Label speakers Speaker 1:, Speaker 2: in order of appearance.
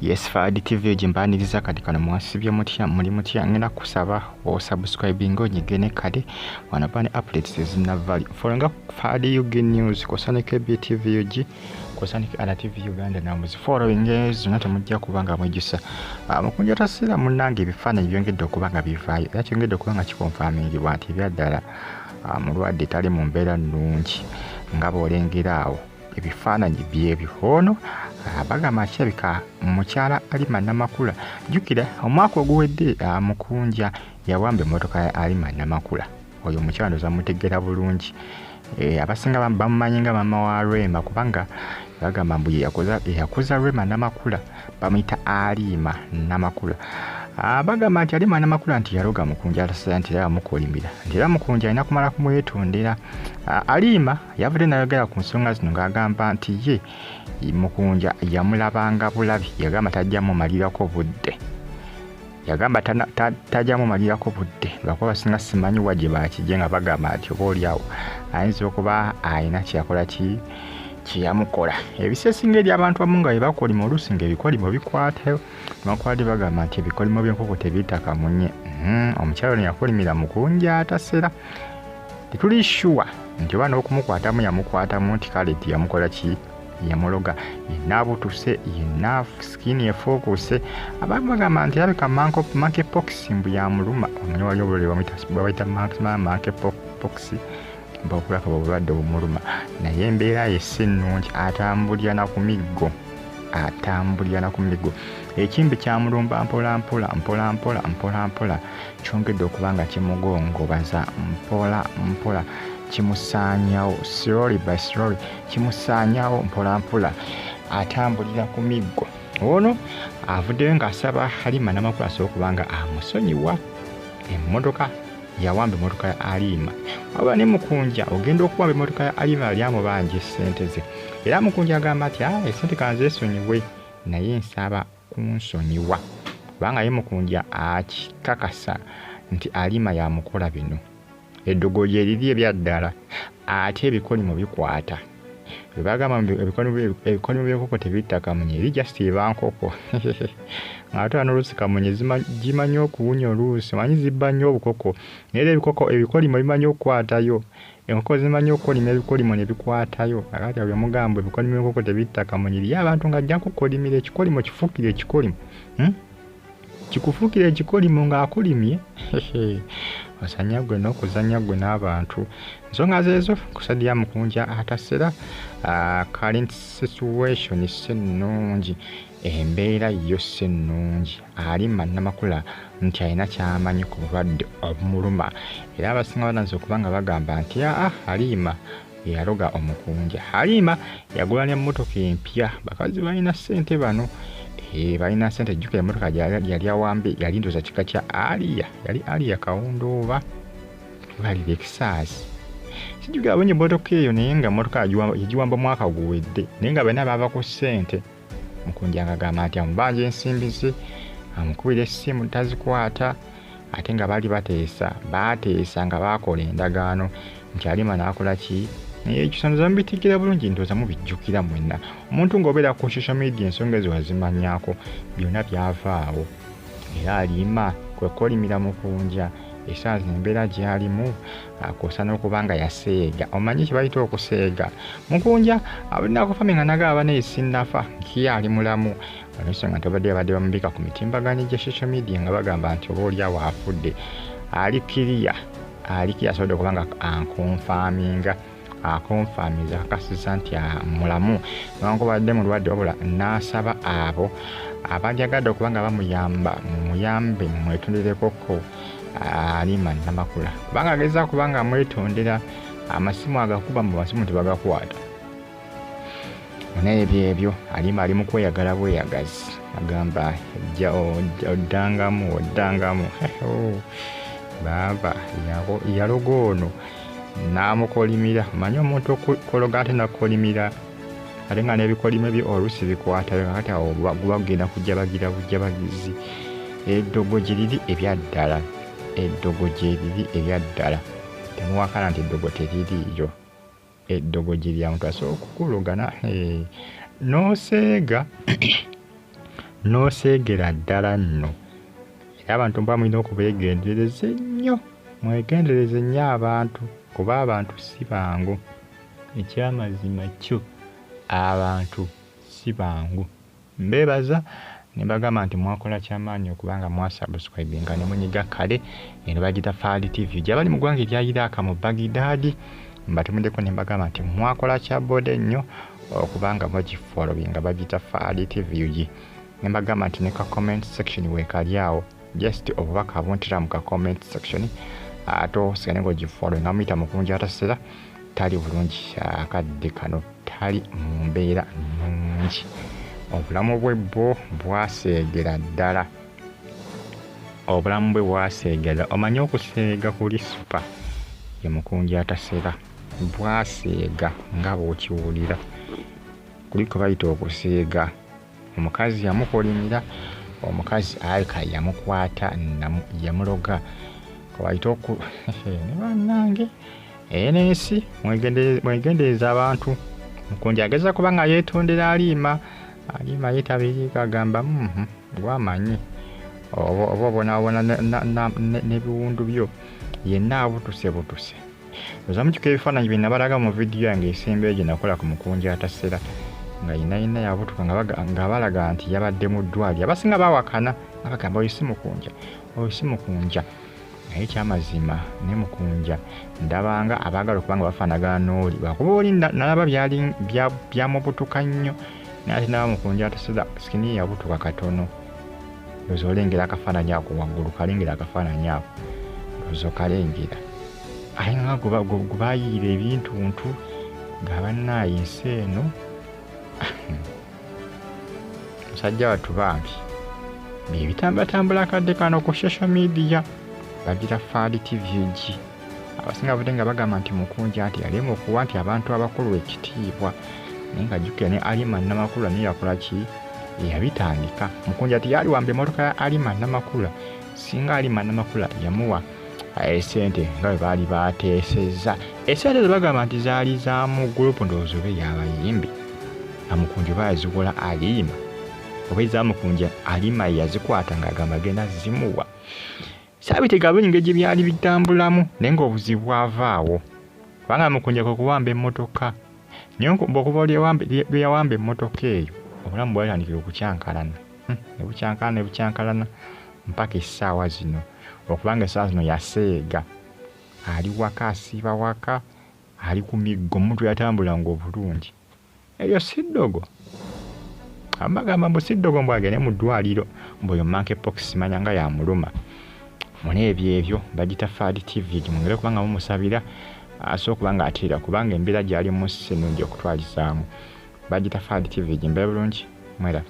Speaker 1: Yes, Fahad TV gye mbaaniriza. Kati kano mwasibye mutya? Muli mutya? Ngenda kusaba osubscribinga, onyige ne kale wano ba ne updates ezina value. Followinga Fahad UG News kwosa ne KB TV UG kwosa ne RTV Uganda, namuzi following zonna, temujja kuba nga mwejjusa. Mukunja tasiira munnange, ebifaananyi byongedde okuba nga bivaayo era kyongedde okuba nga kiconfirmingibwa nti ebyaddala mulwadde, tali mu mbeera nnungi nga bw'olengera awo ebifaananyi byebyo. Ono bagamba kirabika mukyala Alima Namakula. Jjukira omwaka oguwedde Mukunja yawamba emmotoka ya Alima Namakula. Oyo omukyala ndoza mutegeera bulungi. Abasinga bamumanyi nga maama wa Rema, kubanga bagamba mbu yeyakuza Rema Namakula. Bamuyita Alima Namakula. Bagamba nti Alima Namakula nti yaloga Mukunja atasira, nti era yamukolimira, nti era Mukunja alina kumala kumwetondera. Alima yavudde nayogera ku nsonga zino ng'agamba nti ye Mukunja yamulabanga bulabi, yagamba tajja mumalirako budde, yagamba tajja mumalirako budde, lwakuba basinga simanyi wa gye bakijje nga bagamba nti oba oliawo ayinza okuba alina kyeyakola ki kyeyamukola. Ebisesinga eri abantu abamu nga bebakolima, oluusi nga ebikolimo bikwatayo, newankubadde bagamba nti ebikolimo by'enkoko tebiyita kamunye. Omukyala ono yakolimira Mukunja atasera, tetuli sure nti oba n'okumukwatamu yamukwatamu, nti kale nti yamukola ki, yamuloga. Yenna abutuse, yenna skin efuukuse. Abamu bagamba nti alabika monkey pox mbu yamuluma. Omanyi wali obulwadde bwebayita monkey pox, mbaokulaka obulwadde obumuluma, naye embeera ye si nnungi, atambulira na ku miggo, atambulira na ku miggo. Ekimbi kyamulumba mpola mpola mpola mpola mpola mpola, kyongedde okuba nga kimugongobaza mpola mpola, kimusaanyawo slowly by slowly, kimusaanyawo mpola mpola, atambulira ku miggo. Ono avuddeyo ng'asaba Halima Namakula asobola okuba nga amusonyiwa emmotoka. Yawamba emmotoka ya Alima, wabula ne Mukunja ogenda okuwamba emmotoka ya Alima yali amubanja essente ze, era Mukunja agamba nti esente kanzeesonyiwe, naye nsaba kunsonyiwa, kubanga ye Mukunja akikakasa nti Alima yamukola bino. Eddogo lye liri ebyaddala, ate ebikolimo bikwata. Bwebagamba ebikolimo by'enkoko tebitta kamunye, eri just eba nkoko, ate wano oluusi kamunye gimanyi okuwunya, oluusi omanyi zibba nnyo obukoko, naye era ebikoko ebikolimo bimanyi okukwatayo. Enkoko zimanyi okukolima ebikolimo ne bikwatayo. Kakati awo bwemugamba ebikolimo by'enkoko tebitta kamunye, eriyo abantu ng'ajja kukolimira ekikolimo kifuukire ekikolimo, Kikufuukira ekikolimo ng'akolimye, osanya gwe n'okuzannya gwe n'abantu. Ensonga zeezo kusadira Mukunja atasera. Current situation si nnungi, embeera yo si nnungi. Alima Namakula nti alina kyamanyi ku bulwadde obumuluma, era abasinga batandise okuba nga bagamba nti aa Halima yaloga omukunja. Halima yagula n'emmotoka empya. Bakazi balina ssente bano, balina ssente. Jjukira emmotoka yali awambe yali ndoza kika kya Alia, yali Alia Kawundo oba bali Lexus, sijjukira bulungi emmotoka eyo, naye nga emmotoka yagiwamba mwaka guwedde, naye nga bonna baava ku ssente. Mukunja ng'agamba nti amubanja ensimbi ze, amukubira essimu tazikwata, ate nga baali bateesa, baateesa nga baakola endagaano nti Alima n'akola ki. Naye ekyo mubitegeera bulungi, ndowooza mubijjukira mwenna. Omuntu ng'obeera ku social media, ensonga ezo wazimanyaako, byonna byavaawo. Era Alima kwe kukolimira Mukunja essaawa zino embeera gy'alimu, kwosa n'okuba nga yaseega. Omanyi kye bayita okuseega? Mukunja abulina nga nagaba naye sinnafa, nkiye ali mulamu, olwensonga nti babadde babadde bamubika ku mitimbagano gya social media nga bagamba nti oba oli awo afudde. Ali kiriya, ali kiriya, asobodde okuba nga aconfirminga, aconfirminza, akakasiza nti mulamu newankubadde mulwadde, wabula n'asaba abo abandyagadde okuba nga bamuyamba mumuyambe, mumwetonderekoko Alima Namakula, kubanga ageza kuba nga amwetondera, amasimu agakuba mu masimu tebagakwata. Naye ebyo Alima ali mu kweyagala bweyagazi, agamba oddangamu oddangamu. Baaba yaloga ono n'amukolimira. Omanyi omuntu okukologa ate nakukolimira, ate nga n'ebikolimo bye oluusi bikwatayo, kakati awo guba gugenda kujabagira bujabagizi. Eddogo gye liri ebyaddala, eddogo gye liri ebyaddala, temuwakana nti eddogo teririiyo. Eddogo gye lya muntu asobola okukulogana n'oseega. N'oseegera ddala nno. Era abantu mba mulina okubeegendereza ennyo, mwegendereze nnyo abantu, kuba abantu si bangu. Ekyamazima kyo abantu si bangu. Mbeebaza ne mbagamba nti mwakola kyamaanyi okubanga mwasubscribinga ne munyiga kale. Eno bagiyita Fahad TV gye bali mu ggwanga erya Iraq mu Baghdad. Mbatumiddeko ne mbagamba nti mwakola kya bode nnyo okubanga mugifollowinga, bagiyita Fahad TV UG. Ne mbagamba nti ne ka comment section weekali awo, just obubaka buntira mu ka comment section, ate osigale ng'ogifollowinga. Muyita Mukunja atasera tali bulungi akadde kano, tali mu mbeera nnungi. Obulamu bwe bwo bwaseegera ddala, obulamu bwe bwaseegera. Omanyi okuseega kuli super ye Mukunja atasera bwaseega nga bw'okiwulira, kuliko bayita okuseega. Omukazi yamukolimira, omukazi alabika yamukwata yamuloga, kwebayita oku ne bannange eno ensi mwegendereze abantu. Mukunja ageza kuba nga yeetondera Aliima, Aliima ye tabiriiko, agamba gwamanyi oba obonaabona n'ebiwundu byo, yenna abutuse butuse. Oza mujjuka ebifaananyi bye nabalaga mu vidiyo yange esembayo gye nakola ku Mukunja atasera nga yenna yenna yabutuka, nga balaga nti yabadde mu ddwaliro. Abasinga baawakana nga bagamba oyo si Mukunja, oyo si Mukunja. Naye ekyamazima ne Mukunja ndabanga abaagala okuba nga bafaanagana n'oli, lwakuba oli nalaba byali byamubutuka nnyo, naye ate naba Mukunja atasera sikini ye yabutuka katono. Ndowooza olengera akafaananyi ako waggulu, kalengera akafaananyi ako, ndowooza okalengera. Aye nga gwe baayiira ebintuntu nga bannaaye ensi eno. Musajja wattu bambi bye bitambulatambula akadde kano ku social media, bagira Fahad TV UG. Abasinga bavudde nga bagamba nti Mukunja nti yalema okuwa nti abantu abakulu ekitiibwa, naye nga jjukira ne Alima Namakula naye yakola ki? Yabitandika. Mukunja nti yaliwamba emmotoka ya Alima Namakula, singa Alima Namakula yamuwa esente nga bwe baali bateesezza. Esente ze bagamba nti zaali za mu gurupu, ndowooza oba ey'abayimbi nga Mukunja oba yaziwola Alima, oba eza Mukunja Alima ye yazikwata ng'agamba agenda zimuwa. Saabitegeera bulungi engeri gye byali bitambulamu, naye ng'obuzibu bwavaawo kubanga Mukunja kwe kuwamba emmotoka. Naye okuva lwe yawamba emmotoka eyo, obulamu bwatandikira okukyankalana, ne bukyankalana ne bukyankalana mpaka essaawa zino, okubanga essaawa zino yaseega, ali waka, asiiba waka, ali ku miggo, omuntu yatambulanga obulungi. Eryo si ddogo. Bagamba mbu si ddogo, mbu agende mu ddwaliro, mbu oyo monkeypox manya nga yamuluma. Muna ebyo ebyo bagita Fahad TV, mwongere kubanga mumusabira asobola okuba nga ateera, kubanga embeera gy'alimu si nnungi okutwalizaamu. Bagita Fahad TV, mbeera bulungi mwera.